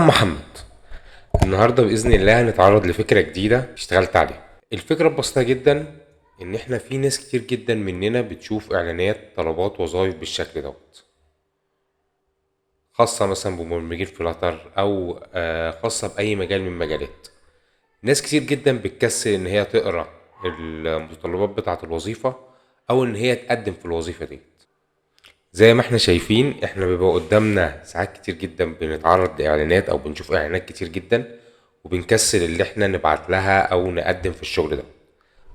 معاكم محمد. النهارده باذن الله هنتعرض لفكرة جديدة اشتغلت عليها. الفكرة ببساطة جدا ان احنا في ناس كتير جدا مننا بتشوف اعلانات طلبات وظائف بالشكل دوت، خاصة مثلا بمبرمجين Flutter او خاصة باي مجال من مجالات. ناس كتير جدا بتكسل ان هي تقرا المتطلبات بتاعه الوظيفة او ان هي تقدم في الوظيفة دي. زي ما احنا شايفين احنا بيبقى قدامنا ساعات كتير جدا بنتعرض لاعلانات او بنشوف اعلانات كتير جدا وبنكسل اللي احنا نبعت لها او نقدم في الشغل ده.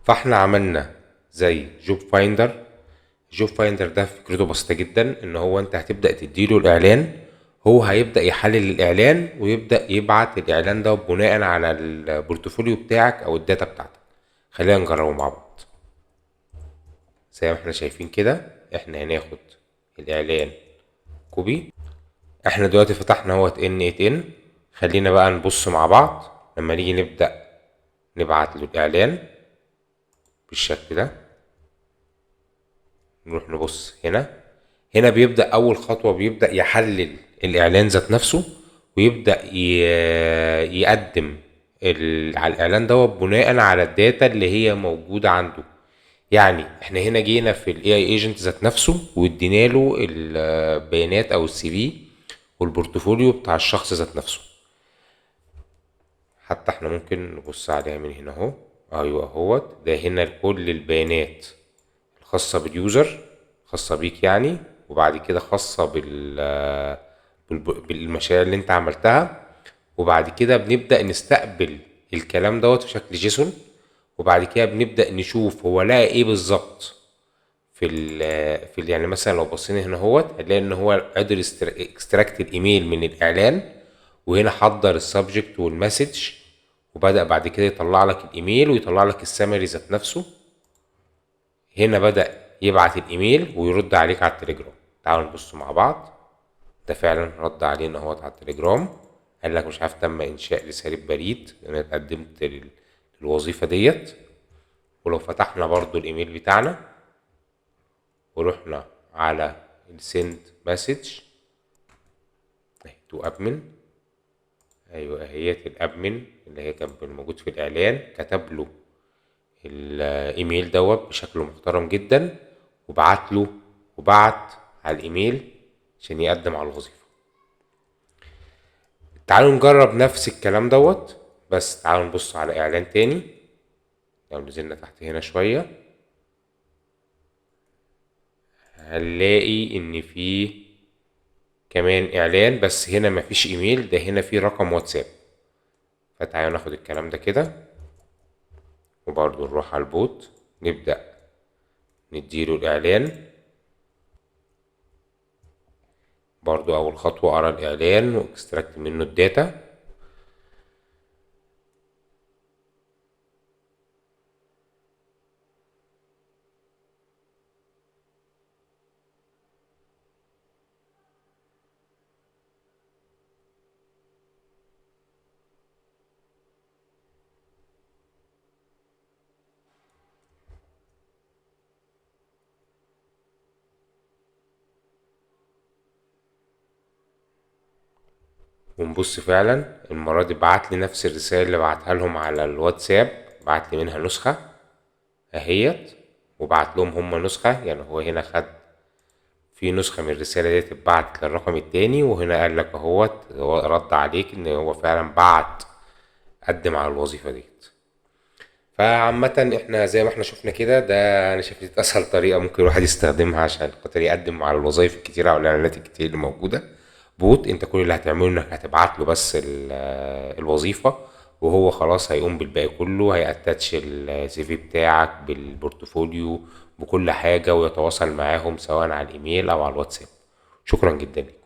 فاحنا عملنا زي job finder. job finder ده فكرته بسيطة جدا، ان هو انت هتبدأ تديله الاعلان، هو هيبدأ يحلل الاعلان ويبدأ يبعت الاعلان ده بناء على ال portfolio بتاعك او ال data بتاعتك. خلينا نجربه مع بعض. زي ما احنا شايفين كده احنا هناخد الاعلان copy. احنا دلوقتي فتحنا اهوت n8n. خلينا بقى نبص مع بعض لما نيجي نبدأ نبعت له الاعلان بالشكل ده. نروح نبص هنا. هنا بيبدأ اول خطوة بيبدأ يحلل الاعلان ذات نفسه ويبدأ يقدم على الاعلان دوت بناء على ال data اللي هي موجودة عنده. يعني احنا هنا جينا في ال AI agent ذات نفسه وادينا له البيانات او ال CV وال portfolio بتاع الشخص ذات نفسه. حتى احنا ممكن نبص عليها من هنا اهو. ايوه اهوت ده هنا كل البيانات الخاصة بال user، خاصة بيك يعني، وبعد كده خاصة بالمشاريع اللي انت عملتها. وبعد كده بنبدأ نستقبل الكلام دوت في شكل JSON، وبعد كده بنبدأ نشوف هو لقى ايه بالظبط في ال يعني مثلا لو بصينا هنا اهوت هنلاقي ان هو قادر extract الايميل من الاعلان، وهنا حضر ال subject وال message، وبدأ بعد كده يطلع لك الايميل ويطلع لك السمري ذات نفسه. هنا بدأ يبعت الايميل ويرد عليك على التليجرام. تعالوا نبص مع بعض. ده فعلا رد علينا اهوت على التليجرام، قال لك مش عارف تم انشاء رسالة بريد، انا اتقدمت للوظيفة ديت. ولو فتحنا برضو الايميل بتاعنا ورحنا على ال send message to admin، ايوه اهيت ال admin اللي هي كان موجود في الاعلان، كتب له الايميل دوت بشكل محترم جدا وبعت له وبعت على الايميل عشان يقدم على الوظيفة. تعالوا نجرب نفس الكلام دوت، بس تعالوا نبص على اعلان تاني. لو نزلنا تحت هنا شوية هنلاقي ان في كمان اعلان، بس هنا مفيش ايميل، ده هنا في رقم واتساب. فتعالوا ناخد الكلام ده كده وبرضو نروح على ال bot نبدأ نديله الاعلان. برضو اول خطوة اقرا الاعلان و extract منه ال data. ونبص فعلا المرة دي بعت لي نفس الرسالة اللي بعتها لهم على الواتساب، بعت لي منها نسخة اهيت، وبعت لهم هم نسخة. يعني هو هنا خد في نسخة من الرسالة دي اتبعت للرقم التاني، وهنا قال لك اهوت هو رد عليك ان هو فعلا بعت قدم على الوظيفة ديت. فعامة احنا زي ما احنا شفنا كده، ده انا شايف دي اسهل طريقة ممكن الواحد يستخدمها عشان خاطر يقدم على الوظايف الكتيرة او الاعلانات الكتير اللي موجودة. bot انت كل اللي هتعمله انك هتبعت له بس الوظيفة، وهو خلاص هيقوم بالباقي كله، هي attach ال CV بتاعك بال portfolio بكل حاجة، ويتواصل معاهم سواء على الايميل او على الواتساب. شكرا جدا لكم.